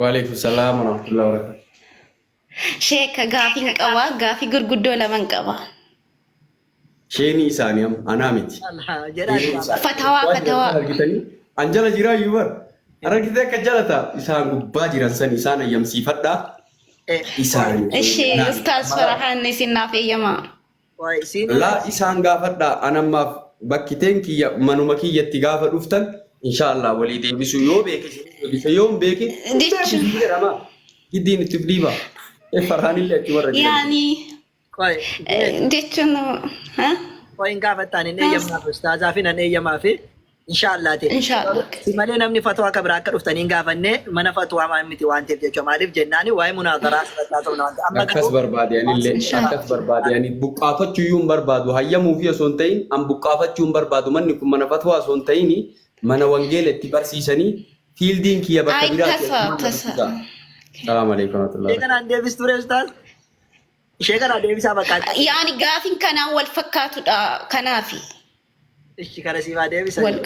Waalaikum salaam warahmatullahi wabarakatuh. Sheeka gaafiin qaba. Gaafii gurguddoo laman qaba. Sheenii isaanii amma anaa miti. Jedhaa. Sheenii isaanii. Fatawaa Gubbaa jiran fatawaa. san argitanii an jala jiraa iyyuu bar. Argitee akka jala ta'a isaan gubbaa jiran san isaan ayyamsiifadhaa isaanii. Ishi Anaa miti. Ustaaz Farahaan isin naaf eeyyamaa. Siin Laa isaan gaafadhaa an ammaaf bakkiteen kiyya manuma kiyyatti gaafa dhuftan inshaallah walii deebisuu yoo beeke isinii deebise yoo hin beekin hin beeku Jechuun isin jedhama. Giddiin itti dhiiba. Farhaanillee achumarra jiran. yaani Qoy jechuun ha? Qoy hin gaafattaan hin eeyyamaaf ustaazaa fi nan eeyyamaaf inshaallah ta'e. Inshaallah. Si malee namni fatwaa kan biraa akka dhuftanii hin gaafanne mana fatwaa maan miti waan ta'eef jechuudha. Maaliif jennaani waa'ee munaadaraa asirratti haasofna waan ta'eef. Amma Akkas garuu barbaade anillee Inshaallah. akkas barbaade ani buqqaafachuu iyyuu hin barbaadu hayyamuu fi osoo hin ta'in an buqqaafachuu hin barbaadu manni kun mana fatwaa osoo hin ta'in mana wangeela itti barsiisanii fiildiin kiyya bakka Ay biraati tasa achumaan na tasa. dubbisaa. Salaam alaikum warahmatullahi ishee kanaan deebistuu ree ustaaz? Ishee kanaan deebisaa bakka Yaani gaafiin kanaan wal fakkaatudha kanaafi. Ishi kana siifaa deebisan. Wal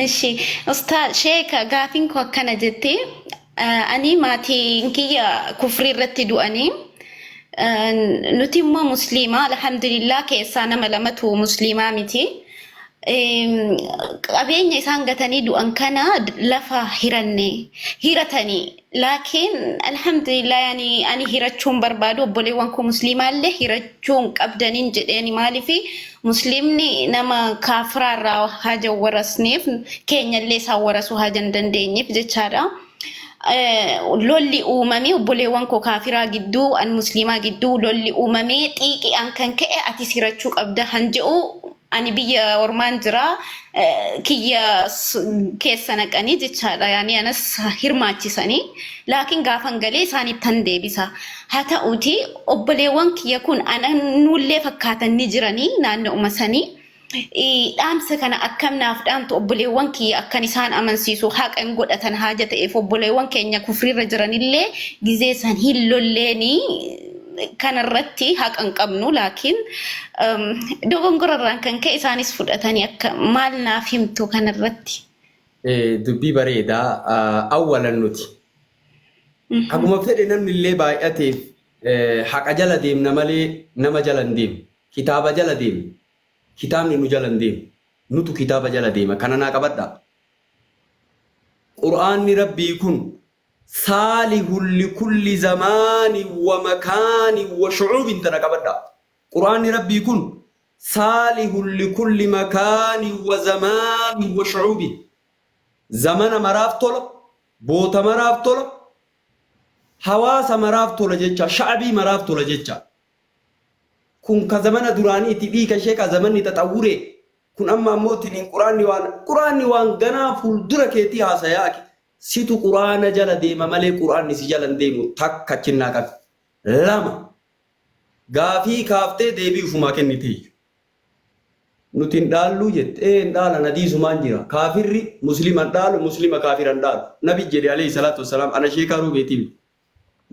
Ishi ustaaz sheeka gaafiin koo akkana jetti ani maatiin kiyya kufrii irratti du'anii nuti immoo musliimaa alhamdulillah keessaa nama lamatu musliimaa miti. Qabeenya isaan gatanii du'an kana lafa hiranne hiratanii laakiin alhamdulillah yani ani hirachuun barbaadu obboleewwan koo musliimaallee hirachuun qabdaniin jedheeni maaliif musliimni nama kaafiraarraa haja warasneef keenyallee isaan warasuu haja hin dandeenyeef jechaadha. Lolli uumamee obboleewwan koo kaafiraa gidduu an musliimaa gidduu lolli uumamee xiiqi'aan kan ka'e atis hirachuu qabda han jedhu ani biyya ormaan jira kiyya keessa naqanii jechaadha yaani anas hirmaachisanii laakiin gaafan galee isaanittan deebisa haa ta'uuti obboleewwan kiyya kun ana nuullee fakkaatan ni jiranii naanno'uma sanii dhaamsa kana akkam naaf dhaamtu obboleewwan kiyya akkan isaan amansiisu haqa hin godhatan haaja ta'eef obboleewwan keenya kufriirra jiranillee gizee san hin lolleenii kanarratti haqa hin qabnu laakiin dogongorarraan kan ka'e isaanis fudhatanii akka maal naaf himtu kanarratti. Dubbii bareedaa awwalan nuti. Haguma fedhe namni illee baay'ateef haqa jala deemna malee nama jala hin deemnu. Kitaaba jala deemna. Kitaabni nu jala hin deemu. Nutu kitaaba jala deema. Kana naa qabadhaa. Qur'aanni Rabbii kun saalihun likulli zamaanin wa makaanin wa shu'uubin tana qabadhaa. Qur'aanni Rabbii kun saalihun likulli makaanin wa zamaanin wa shu'uubin. Zamana maraaf tola, boota maraaf tola, hawaasa maraaf tola jecha, sha'abii maraaf tola jecha. Kun ka zamana duraaniiti dhiika ishee ka zamanni xaxawwure kun amma ammoo tiniin quraanni waan quraanni waan ganaa fuuldura keetii haasayaa aki situ quraana jala deema malee quraanni si jala hin deemu takka chinnaa qabi. Lama gaafii kaaftee deebii ufumaa kenniteeyyu. Nuti hin dhaalluu jette ee hin dhaalan hadiisumaan jira kaafirri muslima hin dhaalu muslima kaafira hin dhaalu nabi jedhe alayhi salaatu wassalaam ana sheekaa roobeetii miti.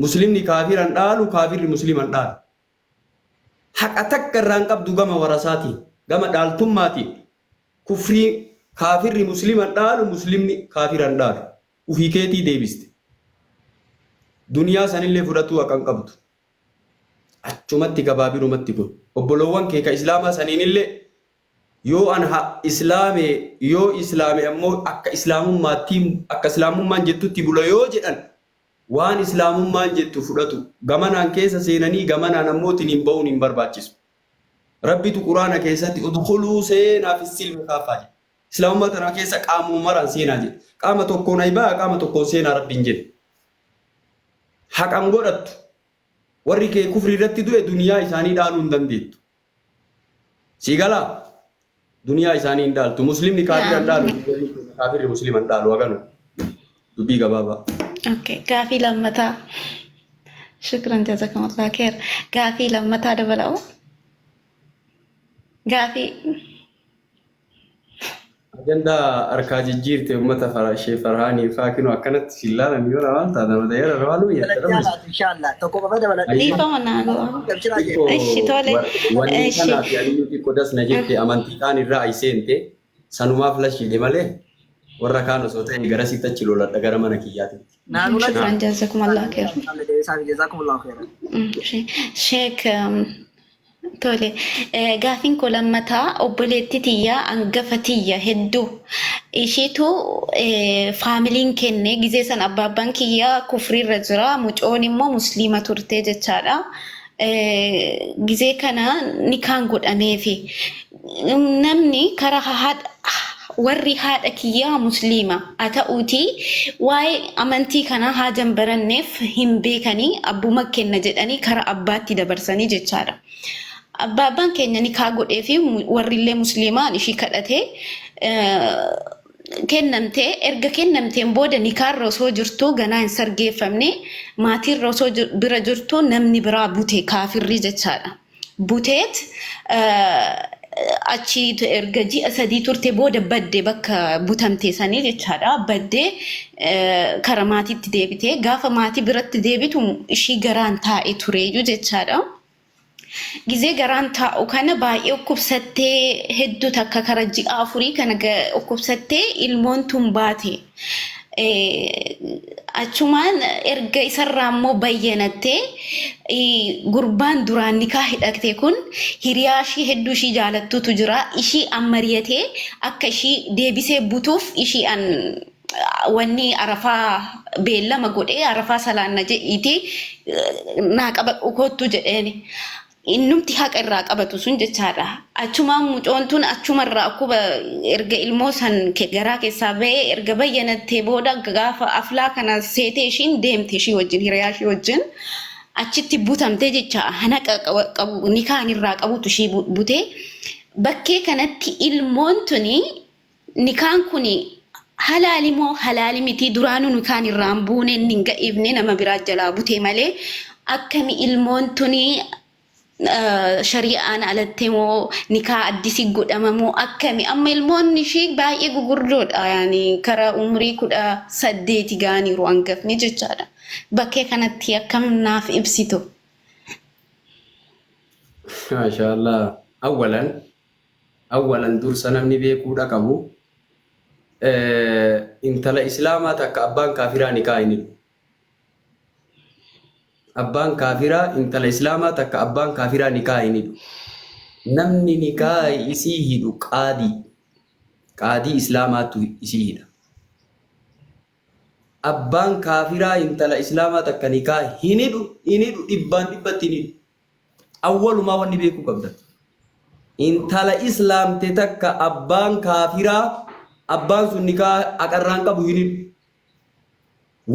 Muslimni kaafira hin dhaalu, kaafirri muslima hin dhaalu. Haqa takka irraa hin qabdu gama warasaatiin, gama dhaaltummaatiin. Kufrii kaafirri muslima hin dhaalu, muslimni kaafira hin dhaalu. Ufii keetii deebiste. Duniyaa sanillee fudhatuu haqa hin qabdu. Achumatti gabaabinumatti kun. Obboloowwan kee ka islaamaa saniinillee yoo an ha islaame yoo islaame ammoo akka islaamummaatti akka islaamummaan jettutti bula yoo jedhan Waan Islaamummaan jettu fudhatu. Gamanaan keessa seenanii gamanaan ammoo tiniin ba'uun hin barbaachisu. Rabbitu Qur'aana keessatti udkhuluu seenaa fi silmi kaaffaa jedhe. Islaamummaa tana keessa qaamuma maraan seenaa jedhe. Qaama tokkoon ay ba'a qaama tokkoon seenaa Rabbi hin jenne. Haqa hin godhattu. Warri kee kufrii irratti du'e duniyaa isaanii dhaaluu hin dandeettu. Sii galaa? Duniyaa isaanii hin dhaaltu. Muslimni kaafira hin dhaalu. Kaafirri muslima hin dhaalu. Haganu. Dubbii gabaabaa. Okay, gaafii lammataa. Shukran jazakumullah khair. Gaafii lammataa dabala'u. Gaafii Ajandaa harkaa jijjiirte uummata ishee Farhaanii faa kinoo akkanatti si ilaalan yoo waan taatan mata yeroo waan nuyi Dabaladhaa laata inshallah. Tokko qofa dabaladhaa. Dhiifama naa godha. Dabchiraa jee. Xiqqoo Ishi tole. wanni Ishi. kanaa fi ani xiqqoo das na jette amantii kaan irraa ay seente sanumaaf lashiidhe malee. Warra kaan osoo ta'e garasitti achi loladha gara mana kiyyaatitti. Naannoo Shukran jazakumullah khair. Jazakumullahu khairan. Sheek tole, gaafiin koo lammataa obboleetti tiyya hangafa tiyya hedduu ishiitu faamiliin kenne gizee san abbaabbaan kiyya kufriirra jira, mucoon immoo musliima turte jechaadha. Gizee kana nikaan godhameefi namni karaa haadha warri haadha kiyyaa musliima haa ta'uutii waa'ee amantii kanaa haajan baranneef hin beekanii abbuma kenna jedhanii karaa abbaatti dabarsanii jechaadha. Abbaan keenya nikaa godhee fi warri illee musliimaan ishii kadhatee kennamtee, erga kennamteen booda nikaarra osoo jirtuu, ganaa hin sargeeffamne, maatiirra osoo bira jirtuu namni biraa bute, kaafirri jechaadha. Buteet achi erga ji'a 3 turte booda badde, bakka butamte sanii jechaadha. Baddee kara maatiitti deebite. Gaafa maatii biratti deebitu ishii garaan taa'e tureeyyu jechaadha. Gizee garaan taa'u kana baay'ee dhukkubsattee, hedduu takka kara ji'a 4 kana dhukkubsattee ilmoon tun baate. Achumaan erga isarraa immoo bayyanattee gurbaan duraan nikaa hidhate kun hiriyaa ishii hedduu ishii jaalattutu jira. Ishii ammariyatee akka ishii deebisee butuuf ishii an wanni arafaa beellama godhee, arafaa salaanna jedhiiti naa qabadhu kottu jedheeni. Innumti haqa irraa qabatu sun jechaadha. Achumaan mucoon tun achumarraa akkuma erga ilmoo san garaa keessaa bahee erga bayyanattee booda gaafa aflaa kana seetee ishiin deemte ishii wajjin, hiriyaa ishii wajjin achitti butamtee jecha, hanaqa qabu nikaan irraa qabutu ishii butee. Bakkee kanatti ilmoon tuni nikaan kuni halaali moo halaali miti? Duraanuu nikaan irraa hin buune, inni hin ga'ifne, nama biraa jalaa bute malee, akkami ilmoon tuni shari'aan alatte moo nikaa addisi godhama moo akkami? Amma ilmoon ishii baay'ee gugurdoodha, yaani kara umrii 18 ga'aniiru hangafni jechaadha. Bakkee kanatti akkam naaf ibsitu? Maashaallah. Awwalan awwalan dursa namni beekuudha qabu, intala islaamaa takka abbaan kaafiraa nikaa hin hidhu. Abbaan kaafiraa intala islaamaa takka abbaan kaafiraa nikaa hin hidhu. Namni nikaa isii hidhu qaadii. Qaadii islaamaatu isii hidha. Abbaan kaafiraa intala islaamaa takka nikaa hin hidhu, hin hidhu, dhibbaan dhibbatti hin hidhu. Awwalumaa wanni beekuu qabdan. Intala islaamte takka abbaan kaafiraa, abbaan sun nikaa haqarraan qabu, hin hidhu.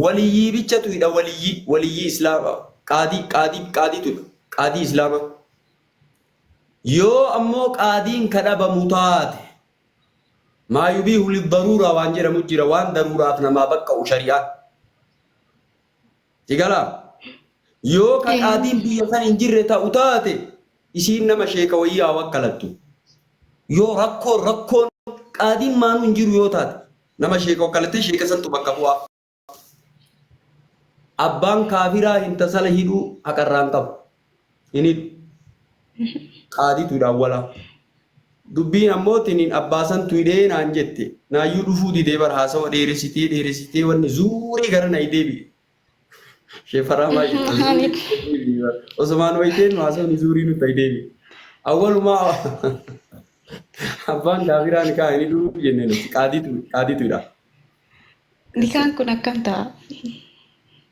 Waliyyii bichatu hidha, waliyyii, waliyyii islaamaa, qaadii qaadii qaadiitu hidha, qaadii islaamaa. Yoo ammoo qaadiin kadhabamu taate, maa yubiihu lidaruuraa waan jedhamu jira, waan daruuraaf namaa baqqa'u shari'aan. Sigalaa? Yoo ka qaadiin biyya san hin jirre ta'u taate, isiin nama sheeka wayii haa wakkalattu. Yoo rakkoon rakkoon qaadiin maanuu hin jiru yoo taate, nama sheeka wakkalattee sheeka santu bakka bu'aa. Abbaan kaafiraa intasala hidhuu haqarraan qabu. Hin hidhu. Qaadiitu hidha awwalaa. Dubbiin ammoo tiniin abbaa santu hidhee naan jette. Naayyuu dhufuu didee bar, haasawa dheeressitee dheeressitee wanni zuurii gara na deebi'e. Sheefaraa maal jettu? Zuurii deebi'e bar. Osumaan wayiteen haasawni zuurii nutti deebi'e. Awwalumaa abbaan kaafiraa ni kaa hin hidhuu jennee nuti qaadiitu qaadiitu hidha. Nikaan kun akkam ta'a?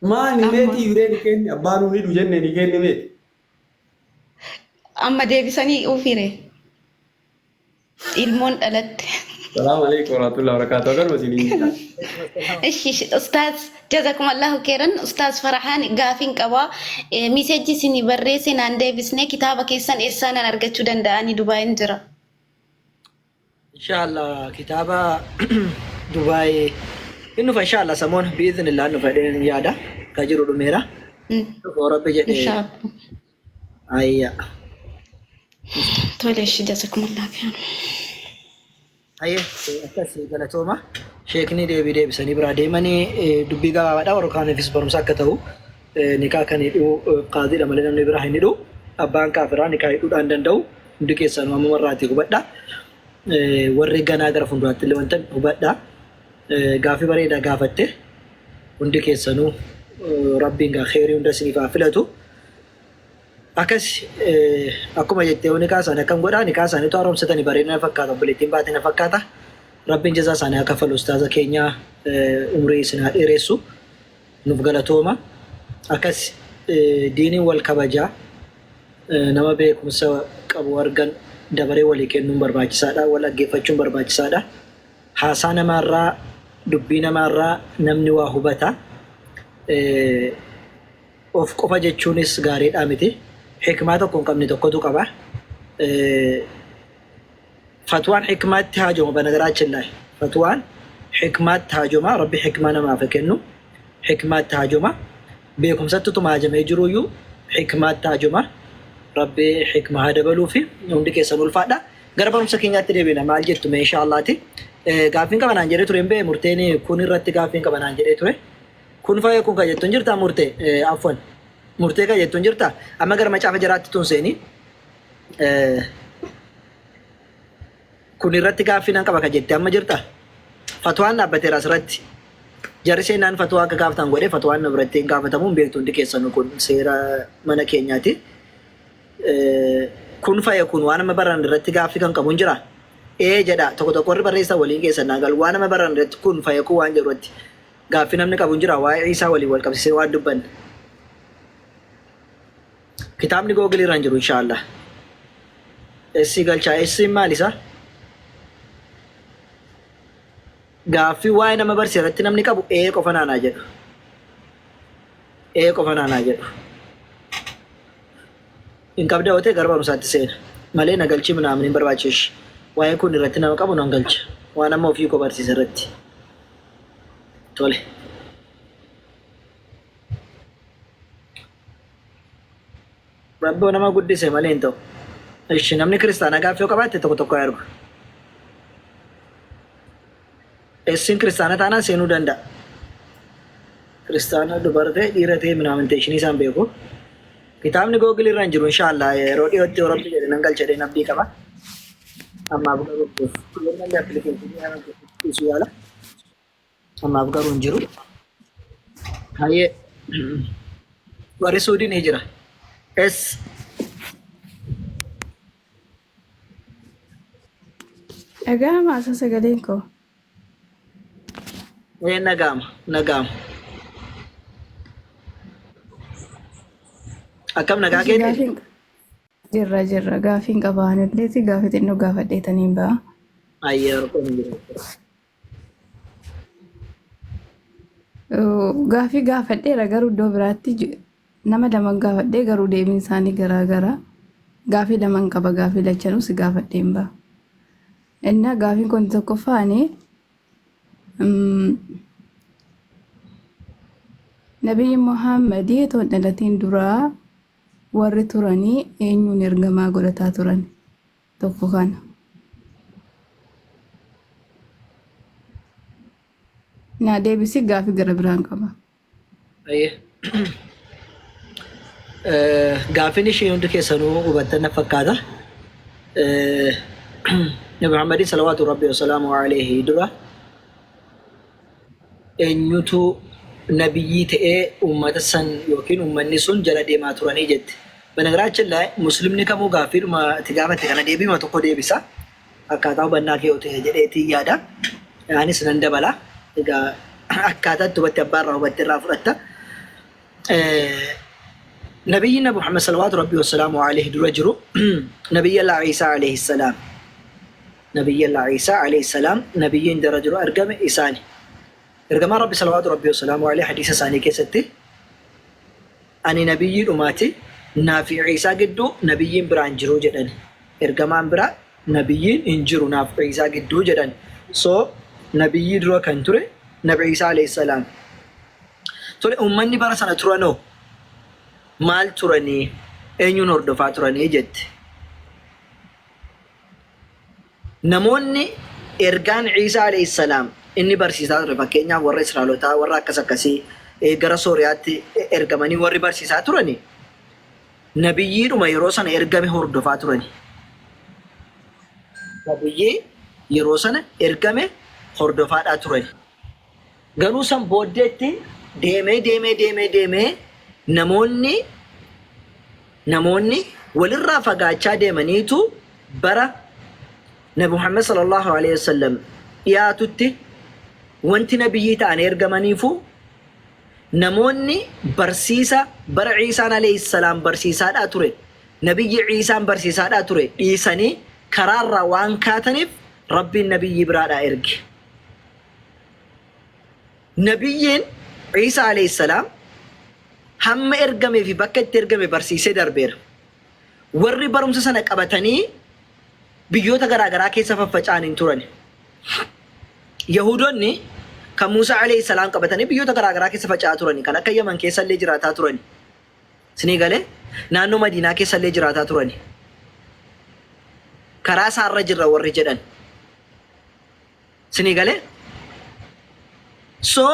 Maali? Amma. Meetii hiree ni kenni, abbaan hin hidhu jennee ni kenni meeti. Amma deebisanii uufire. Ilmoon dhalatte. Salaamu alaikum warahmatullahi wabarakatuh. Agaruma isin hin jedha. Ishi ustaaz, jazakumallahu khairan. Ustaaz Farahaan, gaafiin qaba. Message isin barreesse naan deebisne. Kitaaba keessan eessaanan argachuu danda'anii? Dubaayin jira. Inshallah kitaaba Dubaay hin dhufa inshallah, samoon biiznillah hin dhufa jedheen yaada ka jiru dhumeera. Dhufoo Rabbi jedhe. Inshallah. Ayya. Tole, ishi jazakumallahu khairan. Ayyee, akkas, galatooma. Sheekni deebii deebisanii biraa deemanii dubbii gabaabaadha, warra kaaniifis barumsa akka ta'u, nikaa kan hidhuu qaadiidha malee namni biraa hin hidhu. Abbaan kaafiraa nikaa hidhuudhaan danda'u, hundi keessanuu amma marraatii hubadha. Warri ganaa gara fuulduraatti illee wanta hubadha. Gaaffii bareedaa gaafatte. Hundi keessanuu Rabbiin gaa kheerii hunda isiniif haa filatu. Akkas akkuma jettee nikaa isaanii akkam godhaa nikaa isaanii utuu haaromsatanii bareeda na fakkaata obboleettiin baate na fakkaata. Rabbiin jazaa isaanii haa kaffalu ustaaza keenya umrii isin haa dheeressu nuuf galatooma. Akkas diiniin wal kabajaa nama beekumsa qabu argan dabaree walii kennuun barbaachisaadha wal dhaggeeffachuun barbaachisaadha. Haasaa namaarraa dubbii namaarraa namni waa hubata. Of qofa jechuunis gaariidhaa miti. Hikmaa tokko hin qabne tokkotu qaba. Fatwaan hikmaatti haajoma banagaraachin laay. Fatwaan hikmaatti haajoma. Rabbi hikmaa namaaf haa kennu. Hikmaatti haajoma. Beekumsatti utuma haajamee jiruyyuu hikmaatti haajoma. Rabbi hikmaa haa dabaluufi hundi keessan ulfaadha. Gara barumsa keenyaatti deebina. Maal jettu mee inshaallaati. Gaaffiin qaba naan jedhee ture hin bee murteen kun irratti gaaffiin qaba naan jedhee ture. Kun faya kun ka jettu hin jirtaa murtee? Afwan. Murtee ka jettu hin jirtaa? Amma gara macaafa jaraatti tun seeni. Kun irratti gaaffii nan qaba ka jette amma jirta? Fatwaan dhaabbateera asirratti. Jarri seenaan fatwaa akka gaafatan godhe fatwaan na biratti hin gaafatamu hin beektu hundi keessanuu kun seera mana keenyaati. Kun faya kun waan amma baran irratti gaaffii kan qabu hin jira? Ee jedha tokko tokko warri barreessan waliin keessan naa galu waan amma baran irratti kun faya kun waan jedhu irratti. Gaaffii namni qabu hin jiraa? Waa'ee Iisaa waliin wal qabsiisee waan dubbanne. Kitaabni Google irra hin jiru inshaallah. SC galchaa. SC maal isa? Gaaffii waa'ee nama barsiise irratti namni qabu ee qofa naanaa jedhu. Ee qofa naanaa jedhu. Hin qabda yoo ta'e gara barumsaatti seena. Malee na galchii minaamin hin barbaachisu. Waa'ee kun irratti nama qabu nan galcha. Waan amma ofii koo barsiise irratti. Tole. Rabboo nama guddise malee hin ta'u. Ishi namni kiristaanaa gaaffii yoo qabaatte tokko tokko haa ergu. Essin kiristaana taanaan seenuu danda'a. Kiristaana dubara ta'e dhiira ta'e minaaminteeshinii isaan beeku. Kitaabni Google irra hin jiru inshaallah yeroo dhiyootti yoo rabbi jedhe nan galcha jedheen abdii qaba. Ammaaf garuu yoo namni appilikeeshinii nama dhiisuu yaala. Ammaaf garuu hin jiru. Hayyee warri Suudii ni jira. S Dhaga'ama asa sagaleen koo. Ee nagaama nagaama. Akkam nagaa Ishi keetii? gaafiin jirra jirra gaafiin qaba anilleeti gaafii xinnoo gaafadheetaniin ba'a. Ayyee rakkoon hin jiru. Gaafii gaafadheera garuu iddoo biraatti nama lama gaafadhee garuu deebiin isaanii garaa gara. Gaafii laman qaba gaafii lachanuu si gaafadheen ba'a. Innaa gaafiin kun tokkoffaani Nabiyyi Muhammad otoo hin dhalatiin duraa warri turanii eenyuun ergamaa godhataa turan tokko kana. Naa deebisi gaafii gara biraan qaba. Ayyee. Gaaffiin ishee hundi keessanuu hubattan na fakkaata. Nabi Muhammadin salawaatu rabbi wasalaamu alayhi dura eenyutu nabiyyii ta'ee uummata san yookiin uummanni sun jala deemaa turanii jette. Banagaraachin laa muslimni kamuu gaaffiidhuma itti gaafatte kana deebiima tokko deebisa. Akkaataa hubannaa kee yoo ta'e jedheetiin yaada. Anis nan dabala. Egaa akkaataa itti hubatte abbaa irraa hubatte irraa fudhatta. Nabiyyi Nabi Muhammad salawaatu rabbii wassalaamu alayhi dura jiru Nabiyyi Allah Iisaa alayhi salaam. Nabiyyi Allah Iisaa alayhi salaam nabiyyiin dura jiru argame isaani. Ergamaan Rabbi salawaatu rabbii wassalaamu alayhi hadiisa isaanii keessatti Ani nabiyyii dhumaati, naa fi Iisaa gidduu nabiyyiin biraa hin jiru jedhani. Ergamaan biraa, nabiyyiin, hin jiru naaf Iisaa gidduu jedhani. So, nabiyyii dura kan ture Nabi Iisaa alayhi salaam. Tole ummanni bara sana turanoo maal turanii? Eenyuun hordofaa turanii jette. Namoonni ergaan Iisaa alayhi salaam inni barsiisaa ture fakkeenyaaf warra Israa'elotaa warra akkas akkasii gara Sooriyaatti ergamanii warri barsiisaa turani nabiyyiidhuma yeroo sana ergame hordofaa turani. Nabiyyii yeroo sana ergame hordofaadhaa turani. Garuu san booddeetti deemee deemee deemee deemee namoonni namoonni walirraa fagaachaa deemaniitu bara Nabi Muhammad sallallahu alaihi wasallam dhiyaatutti wanti nabiyyii ta'anii ergamaniifu namoonni barsiisa bara Ciisaan alayhi salaam barsiisaadhaa ture nabiyyi Ciisaan barsiisaadhaa ture dhiisanii karaarraa waan kaataniif Rabbiin nabiyyii biraadhaa erge. Nabiyyiin Ciisaa alayhi salaam hamma ergamee fi bakka itti ergame barsiisee darbeera. Warri barumsa sana qabatanii biyyoota garaa garaa keessa faffaca'an hin turan. Yahuudonni kan Muusaa alayhi salaam qabatanii biyyoota garaa garaa keessa faca'aa turani. Kan akka Yaman keessa illee jiraataa turani. Isinii galee? Naannoo Madiinaa keessa illee jiraataa turani. Karaa isaarra jirra warri jedhan. Isinii galee? So,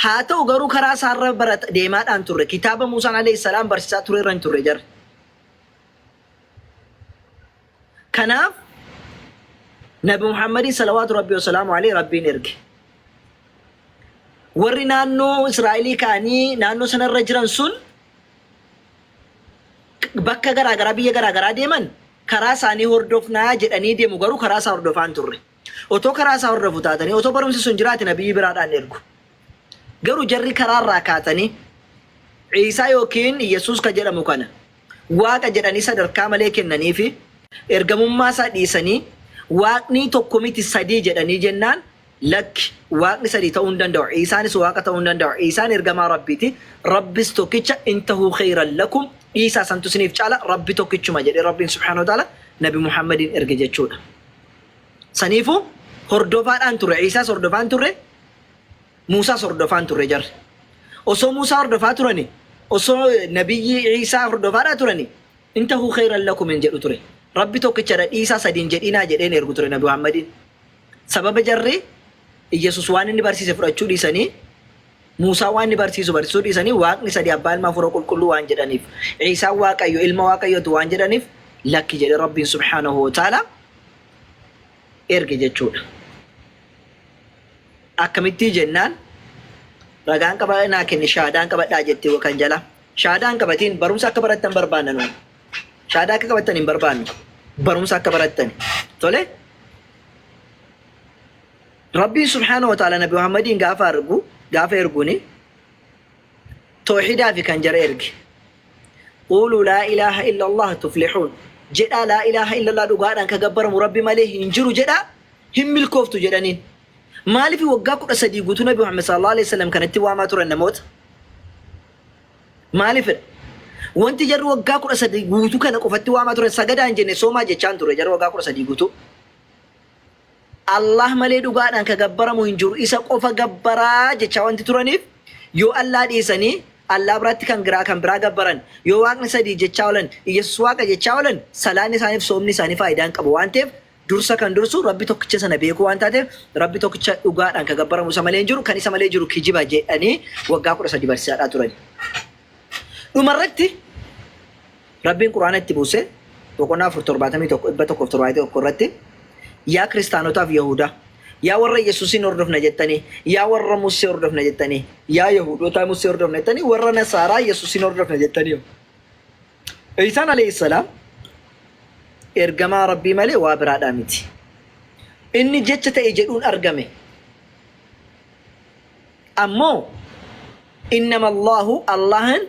haa ta'u garuu karaa isaarra barata deemaadhaan turre. Kitaaba Muusaan alayhi salaam barsiisaa ture irra hin turre jarri. Kanaaf Nabi Muhammadiin salawaatu Rabbii wasalaamu alayhi Rabbiin erge. Warri naannoo Israa'elii ka'anii naannoo sanarra jiran sun bakka garaa garaa biyya garaa garaa deeman karaa isaanii hordofnaa jedhanii deemu garuu karaa isaa hordofaa hin turre. Otoo karaa isaa hordofu taatanii otoo barumsi sun jiraate nabiyyi biraadhaan ergu. Garuu jarri karaa irraa kaatanii Ciisaa yookiin Yesuus ka jedhamu kana Waaqa jedhanii sadarkaa malee kennaniifi ergamummaa isaa dhiisanii Waaqnii tokko miti sadii jedhanii jennaan lakki Waaqni sadii ta'uu hin danda'u Ciisaanis Waaqa ta'uu hin danda'u Ciisaan ergamaa Rabbiiti Rabbis tokkicha intahuu kheyran lakum dhiisaa santu isiniif caala Rabbi tokkichuma jedhee Rabbiin subhaanahu wa ta'ala Nabi Muhammadiin erge jechuudha. Saniifuu hordofaadhaan turre Ciisaas hordofaan turre Muusaas hordofaa hin turre jarri. Osoo Muusaa hordofaa turani, osoo Nabiyyii Iisaa hordofaadhaa turani, intahuu kheyran lakum hin jedhu ture. Rabbi tokkichadha dhiisaa sadi hin jedhinaa jedhee hin ergu ture Nabi Muhammadiin. Sababa jarri Iyyasuus waan inni barsiise fudhachuu dhiisanii, Muusaa waan inni barsiisu barsiisuu dhiisanii Waaqni sadi Abbaa Ilma Hafuura Qulqulluu waan jedhaniif, Iisaan Waaqayyo ilma Waaqayyooti waan jedhaniif lakki jedhee Rabbiin subhaanahu wa ta'ala erge jechuudha. Akkamittii jennaan ragaan qaba naa kenni shaadaan qabadhaa jetti kan jala. Shaadaa hin qabatiin barumsa akka barattan barbaanna nuyi. Shaadaa akka qabattan hin barbaannu. Barumsa akka barattan. Tole? Rabbiin subhaanahu wa ta'ala Nabi Muhammadiin gaafa argu gaafa erguuni toohidaa fi kan jara erge. Quuluu laa ilaaha illallah tuflixuun. Jedhaa laa ilaaha illallah dhugaadhaan ka gabbaramu Rabbi malee hin jiru jedhaa hin milkooftu jedhaniin. Maaliif waggaa 13 guutuu Nabi Muhammad sallallahu alaihi wasallam kanatti waamaa turan namoota? Maaliifidha? Wanti jarri waggaa 13 guutuu kana qofatti waamaa turan sagadaa hin jenne soomaa jechaan turre jarri waggaa 13 guutuu. Allaah malee dhugaadhaan ka gabbaramu hin jiru isa qofa gabbaraa jechaa wanti turaniif yoo Allaa dhiisanii Allaa biraatti kan giraa kan biraa gabbaran yoo waaqni sadii jechaa oolan Iyyasuus waaqa jechaa oolan salaanni isaaniif soomni isaanii faayidaa hin qabu waan ta'eef dursa kan dursu Rabbi tokkicha sana beekuu waan taateef Rabbi tokkicha dhugaadhaan ka gabbaramu isa malee hin jiru kan isa malee jiru kijiba jedhanii waggaa 13 barsiisaadhaa turani. Dhumarratti Rabbiin Qur'aana itti buuse boqonnaa 4 71 171 irratti yaa kiristaanotaaf Yahudaa yaa warra Yesuusiin hordofna jettanii yaa warra Musee hordofna jettanii yaa Yahudotaa Musee hordofna jettanii warra Nasaaraa Yesuusiin hordofna jettanii Iisaan alayhi salaam ergamaa Rabbii malee waa biraadhaa miti. Inni jecha ta'e jedhuun argame. Ammoo innama Allahu Allahan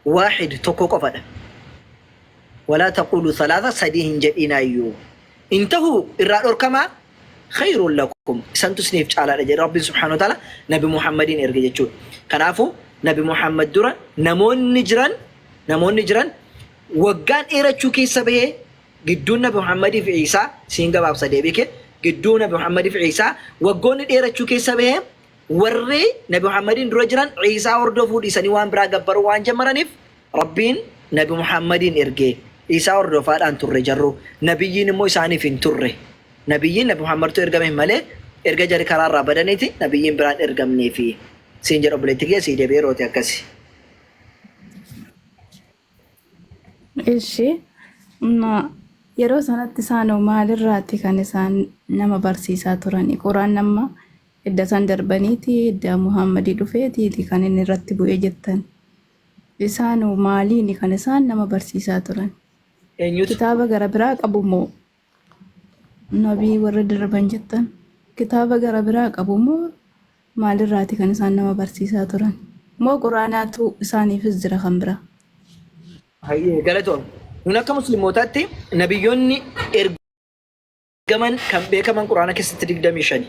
Waahid tokko qofadha. Walaa taquuluu salaasa sadii hin jedhinaayyuu. Intahuu irraa dhorkamaa khayrun lakum isantu isiniif caalaadha jedhe Rabbiin subhaanahu wa ta'ala Nabi Muhammadiin erge jechuudha. Kanaafuu Nabi Muhammad dura namoonni jiran namoonni jiran waggaan dheerachuu keessa bahee gidduun Nabi Muhammadii fi Iisaa siin gabaabsa deebii kee gidduu Nabi Muhammadii fi Iisaa waggoonni dheerachuu keessa bahee Warri Nabi Muhammadiin dura jiran Iisaa hordofuu dhiisanii waan biraa gabbaruu waan jammaraniif Rabbiin Nabi Muhammadiin erge. Iisaa hordofaadhaan turre jarru. Nabiyyiin immoo isaaniif hin turre. Nabiyyiin Nabi Muhammadtu ergameef malee erga jarri karaa irraa badaniiti nabiyyiin biraan ergamneefi. Siin jedha obboleetti kiyya sii deebi'ee rooti akkasi. Ishi yeroo sanatti isaanoo maalirraati kan isaan nama barsiisaa turani? Quraan amma Edda isaan darbaniiti edda Muhammadi dhufeetiiti kan inni irratti bu'e jettan. Isaanoo maaliini kan isaan nama barsiisaa turan? Eenyutu? Kitaaba gara biraa qabu moo nabii warra darban jettan? Kitaaba gara biraa qabu moo maalirraati kan isaan nama barsiisaa turan? Moo Qur'aanaatu isaaniifis jira kan biraa? Hayyee galatoom. Nun akka muslimootaatti nabiyyoonni ergaman kan beekaman Qur'aana keessatti 25.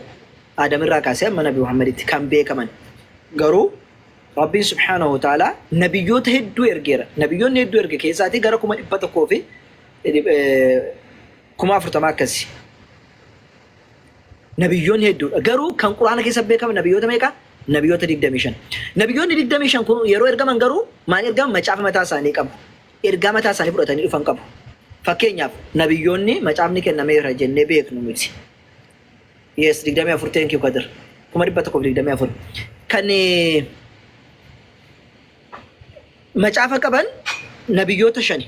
Aadam irraa kaasee amma Nabi Muhammaditti kan beekaman. Garuu Rabbiin subhaanahu wa ta'ala nabiyyoota hedduu ergeera. Nabiyyoonni hedduu erge keessaatii gara 100,000 fi 40,000 akkasi. Nabiyyoonni hedduudha. Garuu kan Qur'aana keessa beekaman nabiyyoota meeqa? Nabiyyoota 25. Nabiyyoonni 25 kun yeroo ergaman garuu maal ergaman? Macaafa mataa isaanii qabu. Ergaa mataa isaanii fudhatanii dhufan qabu. Fakkeenyaaf nabiyyoonni macaafni kennameera jennee beeknu nuti. Yes, 24 thank you Kadir. 124,000. Kan macaafa qaban nabiyyoota shani.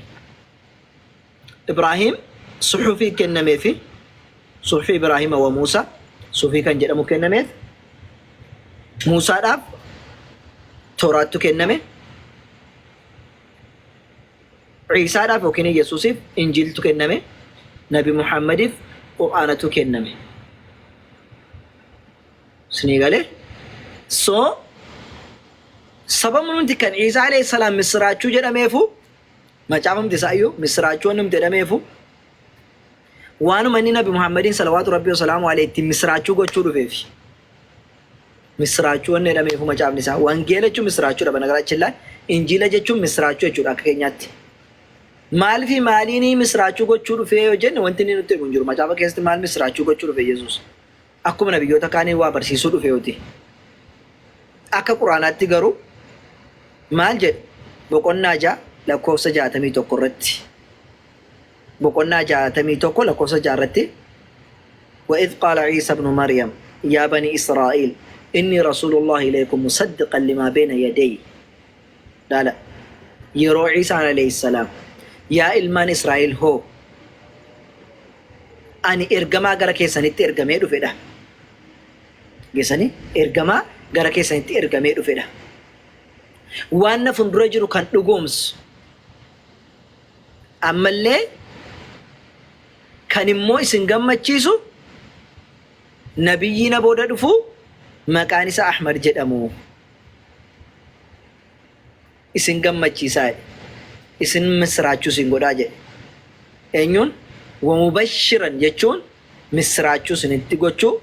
Ibraahim suhufii kennameefi, suhufii Ibraahima wa Muusaa, suhufii kan jedhamu kennameef, Muusaadhaaf Tooraattu kenname, Ciisaadhaaf yookiin Yesuusiif Injiiltu kenname, Nabi Muhammadiif Qur'aanatu kenname. Isinii galee? So sababnumti kan Ciisaa alayhi salaam missiraachuu jedhameefu Macaafumti isaa iyyuu missiraachuu wannumti jedhameefu waanuma inni Nabi Muhammadiin salawaatu Rabbii wasalaamu alayhi ittiin missiraachuu gochuu dhufeefi. Missiraachuu wanni jedhameefu macaafni isaa. Wangeela jechuun missiraachuudha banagaraachi laa. Injiila jechuun missiraachuu jechuudha akka keenyaatti. Maal fi maaliin missiraachuu gochuu dhufee yoo jenne wanti inni nutti himu hin jiru. Macaafa keessatti maal missiraachuu gochuu dhufe Yesuus? Akkuma nabiyyoota kaanii waa barsiisuu dhufe yooti. Akka Qur'aanaatti garuu maal jedhe? Boqonnaa 6 lakkoofsa 61 irratti. Boqonnaa 61 lakkoofsa 6 irratti Wa idh qaala Iisa ibnu Maryam yaa banii Israa'iil innii rasuulullaahi ilaykum musaddiqan limaa bayna yadayya. Laala yeroo Iisaan alayhi salaam yaa ilmaan Israa'iil hoo ani ergamaa gara keessanitti ergamee dhufedha. Geessanii ergamaa gara keessanitti ergamee dhufedha. Waan na fundura jiru kan dhugoomsu ammallee kan immoo isin gammachiisu nabiyyii na booda dhufu maqaan isaa Ahmad jedhamu. Isin gammachiisaa jedhe. Isin missiraachuu isin godhaa jedhe. Eenyuun? Wamubashiran jechuun missiraachuu isinitti gochuu,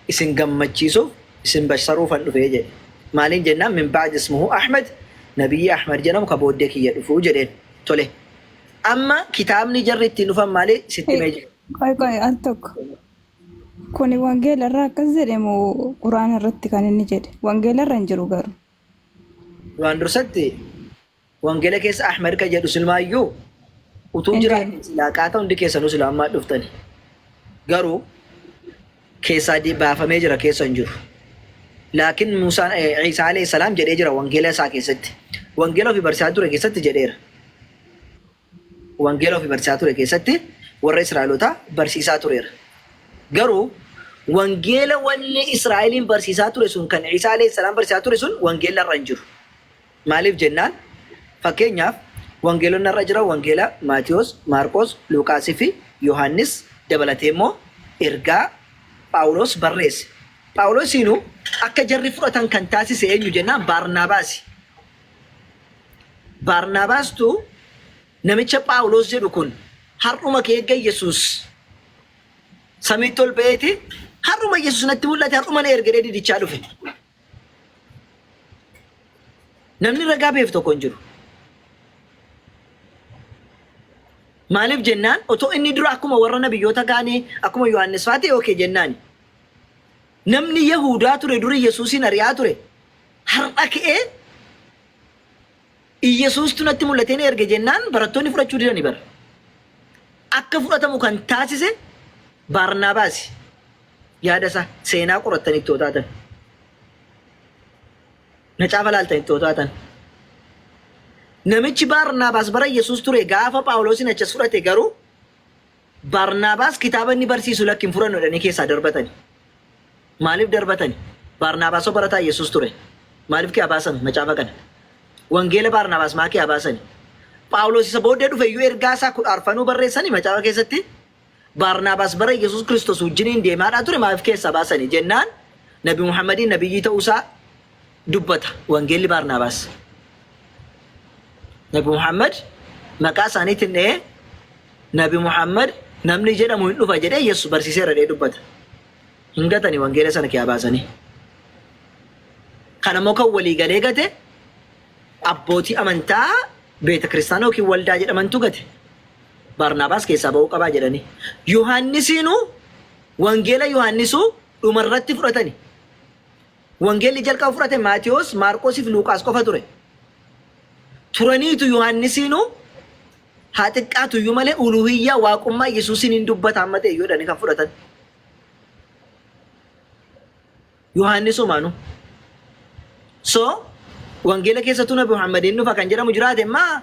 isin gammachiisuuf, isin basharuufan dhufee jedhe. Maaliin jennaan min ba'di ismuhu Ahmad, nabiyyii Ahmad jedhamu ka booddee kiyya dhufuu jedheen. Tole. Amma kitaabni jarri ittiin dhufan maali? Sitti himee jira. Qoy qoy al tokko. Kuni wangeela irraa akkas jedhe moo quraana irratti kan inni jedhe? Wangeela irra hin jiru garuu. Duraan dursatti wangeela keessa Ahmad kan jedhu silmaayyuu utuu Hin jiraate jiru. silaa qaata hundi keessanuu silaa ammaa dhuftani. Garuu keessaa baafamee jira keessa hin jiru. Laakiin Muusaan Iisaa alayhi salaam jedhee jira wangeela isaa keessatti. Wangeela ofii barsiisaa ture keessatti jedheera. Wangeela ofii barsiisaa ture keessatti warra Israa'elootaa barsiisaa tureera. Garuu wangeela wanni Israa'eliin barsiisaa ture sun kan Iisaa alayhi salaam barsiisaa ture sun wangeela irra hin jiru. Maaliif jennaan fakkeenyaaf wangeelonni har'a jiran wangeela Maatiyos, Maarqos, Luuqaasii fi Yohaannis dabalatee immoo ergaa Phaawulos barreesse. Phaawulosiinuu akka jarri fudhatan kan taasise eenyu jennaan Baarnaabaasi. Baarnaabaastu namicha Phaawulos jedhu kun har'uma kee eegga Yesuus samiitti ol ba'eeti har'uma Yesuus natti mul'ate har'uma na erge jedhee didichaa dhufe. Namni ragaa beef tokko hin jiru. Maaliif jennaan otoo inni dura akkuma warra nabiyyoota kaanii akkuma Yohaannis fa'aa ta'e okee jennaani. Namni Yahudaa ture duri Yesuusiin ari'aa ture har'a ka'ee Iyyasuustu natti mul'atee na erge jennaan barattoonni fudhachuu didani bara. Akka fudhatamu kan taasise Baarnaabaasi. Yaada isaa seenaa qorattanii itti taatan. Macaafa laaltan itti taatan. Namichi Baarnaabaas bara Iyyasuus ture gaafa Phaawulosin achas fudhate garuu Baarnaabaas kitaaba inni barsiisu lakki hin fudhannu jedhanii keessaa darbatani. Maaliif darbatani? Baarnaabaasoo barataa Yesuus ture. Maaliif kee baasan macaafa kana? Wangeela Baarnaabaas maa kee baasani? Phaawulos isa booddee dhufe iyyuu ergaa isaa 14nuu barreessani macaafa keessatti. Baarnaabaas bara Yesuus Kiristoos wajjiniin deemaadhaa ture maaliif keessaa baasani jennaan Nabi Muhammadiin nabiyyii ta'uusaa dubbata Wangeelli Baarnaabaas. Nabi Muhammad maqaa isaaniitiin dha'ee Nabi Muhammad namni jedhamu hin dhufa jedhee Yesuus barsiiseera jedhee dubbata. Hin gatani wangeela sana kiyaa baasanii. Kana immoo kan walii galee gate abbootii amantaa beeta kiristaanaa yookiin waldaa jedhamantu gate. Baarnaabaas keessaa ba'uu qabaa jedhanii. Yohaannisiinuu wangeela Yohaannisuu dhumarratti fudhatani. Wangeelli jalqaba fudhate Maatewos, Maarqosii fi Luuqaas qofa ture. Turaniitu Yohaannisiinuu haa xiqqaatu iyyuu malee uluhiyyaa waaqummaa Yesuusiin hin dubbata amma ta'e iyyuu jedhanii kan fudhatan. Yohaannisumaanu. So wangeela keessattuu Nabi Muhammadiin dhufa kan jedhamu jiraate immaa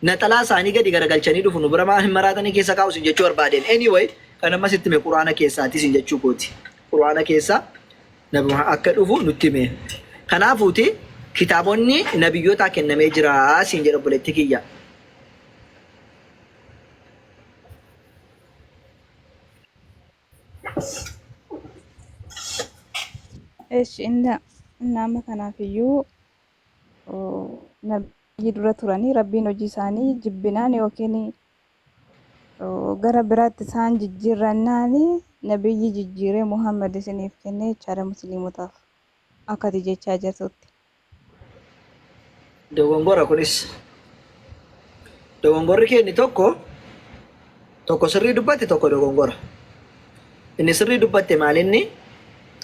naxalaa isaanii gadi garagalchanii dhufu nu bira maal hin maraatanii keessa kaa'u isin jechuu barbaadeen. Anyway kan amma sitti hime quraana keessaati isin jechuu kooti. Quraana keessa Nabi Muhammad akka dhufu nutti hime. Kanaafuuti kitaabonni nabiyyootaa kennamee jira siin jedha obboleetti kiyya. Eshi inna inna amma kanaaf iyyuu nabiyyi dura turanii rabbiin hojii isaanii jibbinaan yookiin gara biraatti isaan jijjiirrannaan nabiyyi jijjiiree Muhammad isiniif kennee jechaadha musliimotaaf akka ati jechaa jirtutti. Dogongora kunis. Dogongorri kee inni tokko tokko sirrii dubbatte tokko dogongora. Inni sirrii dubbatte maalinni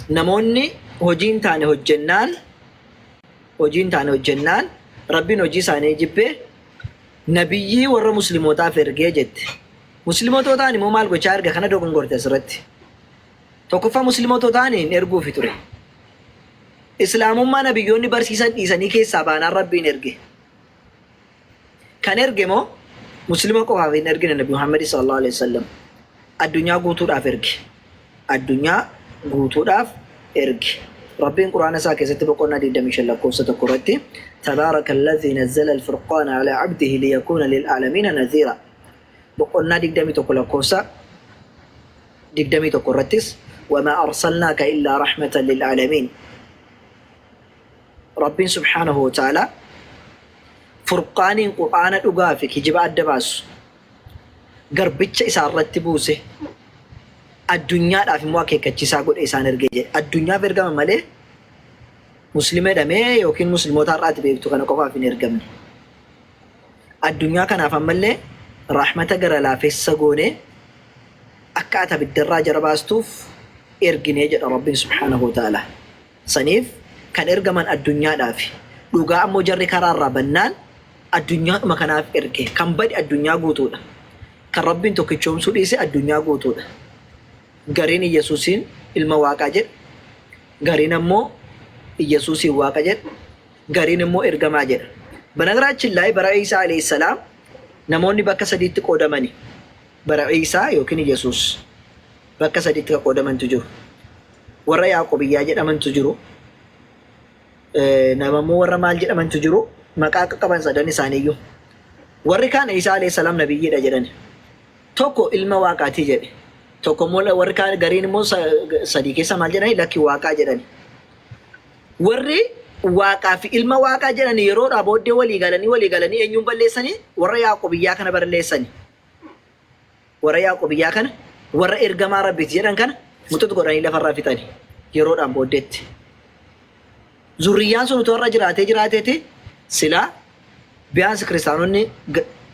namoonni hojii hin taane hojjennaan hojii hin taane hojjennaan rabbiin hojii isaanii jibbee nabiyyii warra muslimootaaf ergee jette. Muslimootaan immoo maal gochaa erga kana dogongorte asirratti. Tokkoffaa muslimootaan hin erguufi ture. Islaamummaa nabiyyoonni barsiisan dhiisanii keessaa baanaan Rabbiin erge. Kan erge moo muslima qofaaf hin ergine Nabi Muhammad sallallahu alaihi wasallam. Addunyaa guutuudhaaf erge. Addunyaa guutuudhaaf erge. Rabbiin Qur'aana isaa keessatti boqonnaa 25 lakkoofsa 1 irratti Tabaaraka alladhii nazzala al-furqaana ala abdihi liyakuuna lil-aalamiina nadhiira. Boqonnaa 21 lakkoofsa 21 irrattis wamaa arsalnaaka illaa rahmatan lil'aalamiin. Rabbiin subhaanahu wa ta'aalaa furqaaniin qur'aana dhugaa fi kijiba adda baasu garbicha isaa irratti buuse addunyaadhaaf immoo akeekkachiisaa godhe isaan ergee jedhe. Addunyaaf ergama malee muslima jedhamee yookiin muslimoota har'aati beektu kana qofaaf hin ergamne. Addunyaa kanaaf ammallee rahmata gara laafessa goonee akka ati abiddarraa jara baastuuf erginee jedha Rabbiin subhaanahu wa ta'ala. Saniif kan ergaman addunyaadhaafi. Dhugaa ammoo jarri karaarraa bannaan addunyaadhuma kanaaf erge. Kan bade addunyaa guutuudha. Kan Rabbiin tokkichoomsuu dhiise addunyaa guutuudha. Gariin Iyyasuusiin ilma Waaqaa jedha. Gariin ammoo Iyyasuusiin Waaqa jedha. Gariin immoo ergamaa jedha. Banagraachin laay bara Iisaa alayhi salaam namoonni bakka sadiitti qoodamani. Bara Iisaa yookiin Iyyasuus bakka sadiitti kan qoodamantu jiru. Warra Yaaqobiyyaa jedhamantu jiru. Nama immoo warra maal jedhamantu jiru. Maqaa akka qaban sadan isaaniiyyuu. Warri kaan Iisaa alayhi salaam nabiyyiidha jedhani. Tokko ilma Waaqaatii jedhe. Tokko immoo warri kaan gariin immoo sadii keessa maal jedhani lakki Waaqaa jedhani. Warri Waaqaa fi ilma Waaqaa jedhani yeroodhaa booddee walii galanii walii galanii eenyuun balleessanii warra Yaaqobiyyaa kana balleessani. Warra Yaaqobiyyaa kana warra ergamaa Rabbiiti jedhan kana muxux godhanii lafarraa fixani yeroodhaan booddeetti. Zurriyyaan sun utuu har'a jiraatee jiraateeti silaa biyaansi kiristaanonni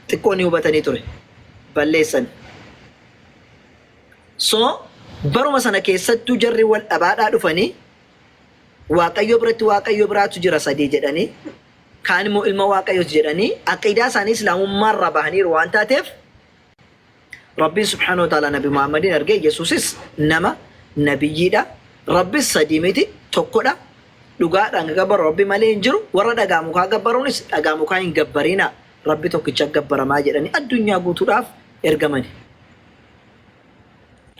xiqqoo ni hubatanii ture. Balleessani. So baruma sana keessattuu jarri wal dhabaadhaa dhufanii Waaqayyo biratti Waaqayyo biraatu jira sadii jedhanii kaan immoo ilma Waaqayyooti jedhanii aqiidaa isaanii islaamummaa irraa bahaniiru waan taateef Rabbiin subhaanahu wa ta'ala Nabi Muhammadiin argee Yesuusis nama nabiyyiidha. Rabbis sadii miti tokkodha. Dhugaadhaan kan gabbaru Rabbi malee hin jiru. Warra dhagaa mukaa gabbaruunis dhagaa mukaa hin gabbariina. Rabbi tokkicha gabbaramaa jedhanii addunyaa guutuudhaaf ergamani.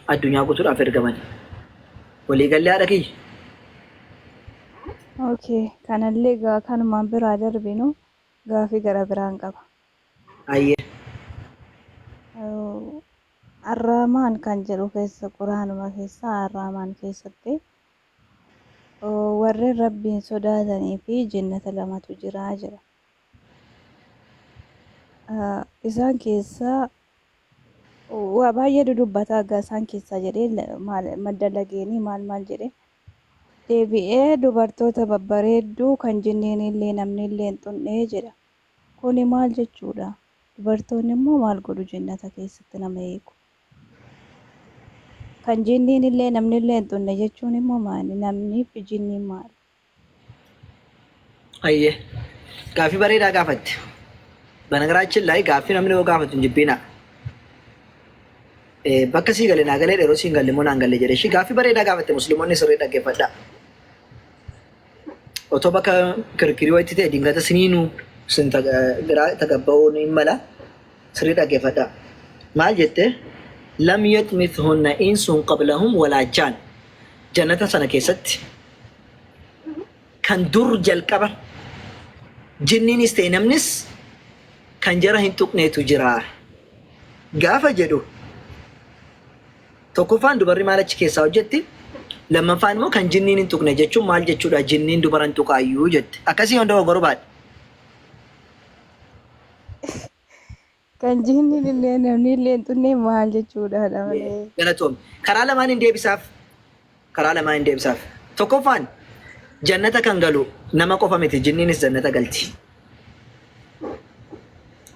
Addunyaa guutuudhaaf ergamani. Walii gallee haadha kiyya. Okay, kanallee gaa kanumaan biraa darbinu gaafii gara biraan qaba. Ayyee. Arrahmaan kan jedhu keessa quraanuma keessa Arrahmaan keessatti warreen Rabbiin sodaatanii fi jannata lamatu jira jedha. Isaan keessaa waa baay'ee dudubbataa egaa isaan keessaa jedhee maal madda lageenii maal maal jedhee deebi'ee dubartoota babbareedduu kan jinniin illee namni illee hin xunnee jedha. Kuni maal jechuudha? Dubartoonni immoo maal godhu jannata keessatti nama eegu? Kan jinniin illee namni illee hin xunne jechuun immoo maali? Namnii fi jinniin maali? Ayyee. Gaaffii bareedaa gaafatte. Banagaraachin laay gaaffii namni yoo gaafatu hin jibbiinaa. Bakka sii gale naa galee yeroo siin galle immoo naan galle jedhe ishii gaaffii bareedaa gaafatte musliimonni sirrii dhaggeeffadhaa. Otoo bakka kirkirii wayitti ta'e dingata siniinuu sin biraa tagabba'uun hin mala sirrii dhaggeeffadhaa. Maal jette lam yaxmithunna insun qablahum walaa jaan jannata sana keessatti kan dur jalqaba jinniinis ta'e namnis kan jara hin tuqneetu jira. Gaafa jedhu tokkoffaan dubarri maal achi keessaa hojjetti? Lammaffaan immoo kan jinniin hin tuqne jechuun maal jechuudha? Jinniin dubara hin tuqaayyuu jette. Akkasii yoon dogoggoruu baadhe. Kan jinniin illee namni illee hin tuqne maal jechuudha malee. Galatoomi. Karaa lamaan hin deebisaaf. Karaa lamaan hin deebisaaf. Tokkoffaan jannata kan galu nama qofa miti jinniinis jannata galti.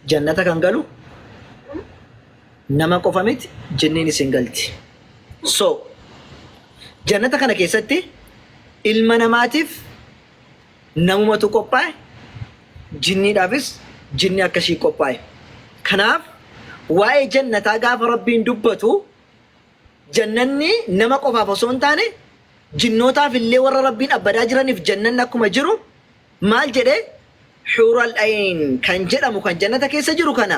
Jannata kan galu nama qofa miti jinniinis hin galti. So jannata kana keessatti ilma namaatiif namumatu qophaa'e jinniidhaafis jinni akkasii qophaa'e. Kanaaf waa'ee jannataa gaafa Rabbiin dubbatu Jannanni nama qofaaf osoo hin taane jinnootaaf illee warra Rabbiin abbadaa jiraniif jannanni akkuma jiru maal jedhe Huural Ayn kan jedhamu kan jannata keessa jiru kana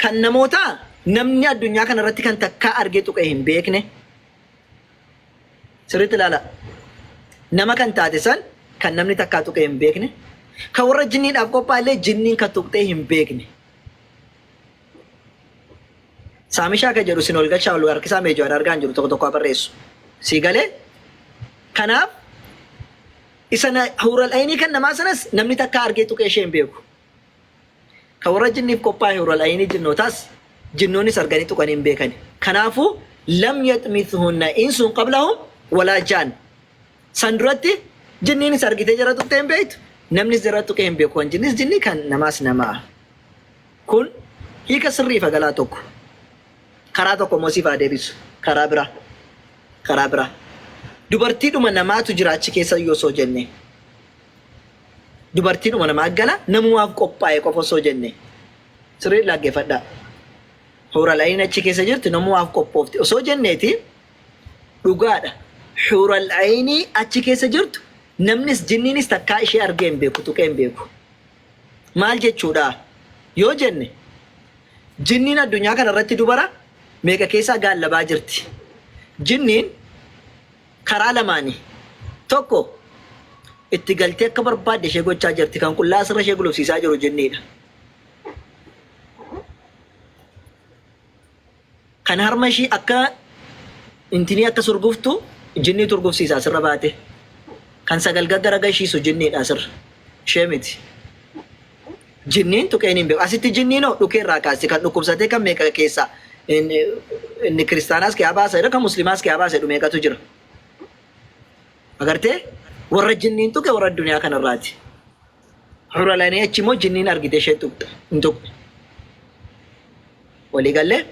kan namootaa namni addunyaa kana irratti kan takkaa argee tuqee hin beekne sirriitti ilaala nama kan taate san kan namni takkaa tuqee hin beekne kan warra jinniidhaaf qophaa'e illee jinniin kan tuqxee hin beekne Saamishaa kan jedhu sin ol galchaa ol harkisaa mee Jawaar argaan jiru tokko tokko haa barreessu. Sii galee? Kanaaf isa huural ayinii kan namaa sanas namni takkaa argee tuqee ishee hin beeku. Kan warra jinniif qophaa'e huural ayinii jinnootaas jinnoonis arganii tuqanii hin beekani. Kanaafuu lam yaxmithunna insun qablahum walaa jaan. San duratti jinniinis argitee jara tuqxee hin beektu namnis jara tuqee hin beeku. Kan jinnis jinnii kan namaas namaa. Kun hiika sirrii ifa galaa tokko. Karaa tokko immoo siif haa deebisu. Karaa biraa. Karaa biraa. Dubartiidhuma namaatu jira achi keessa iyyuu osoo jenne. Dubartiidhuma namaa gala namumaaf qophaa'e qofa osoo jenne. Sirrii dhaggeeffadhaa. Huurala'iin achi keessa jirtu namumaaf qophoofte osoo jenneeti dhugaadha. Huurala'iinii achi keessa jirtu namnis jinniinis takkaa ishee argee hin beeku tuqee hin beeku. Maal jechuudha yoo jenne jinniin addunyaa kana irratti dubara meeqa keessaa gaallabaa jirti. Jinniin karaa lamaani. Tokko itti galtee akka barbaadde ishee gochaa jirti. Kan qullaa asirra ishee gulufsiisaa jiru jinniidha. Kan harma ishii akka intinii akka surguftu jinniitu urgufsiisa asirra baate. Kan sagal gaggara gashiisu jinniidha asirra. Ishee miti. Jinniin tuqeen hin beeku. Asitti jinniin hoo dhukee irraa kaasti kan dhukkubsatee kan meeqa keessaa inni inni kiristaanaas kee baasa jedha kan muslimaas kee baasa jedhu meeqatu jira. Agartee warra jinniin tuqe warra addunyaa kanarraati. Huralanii achi immoo jinniin argite ishee tuqxe hin tuqne. Walii gallee?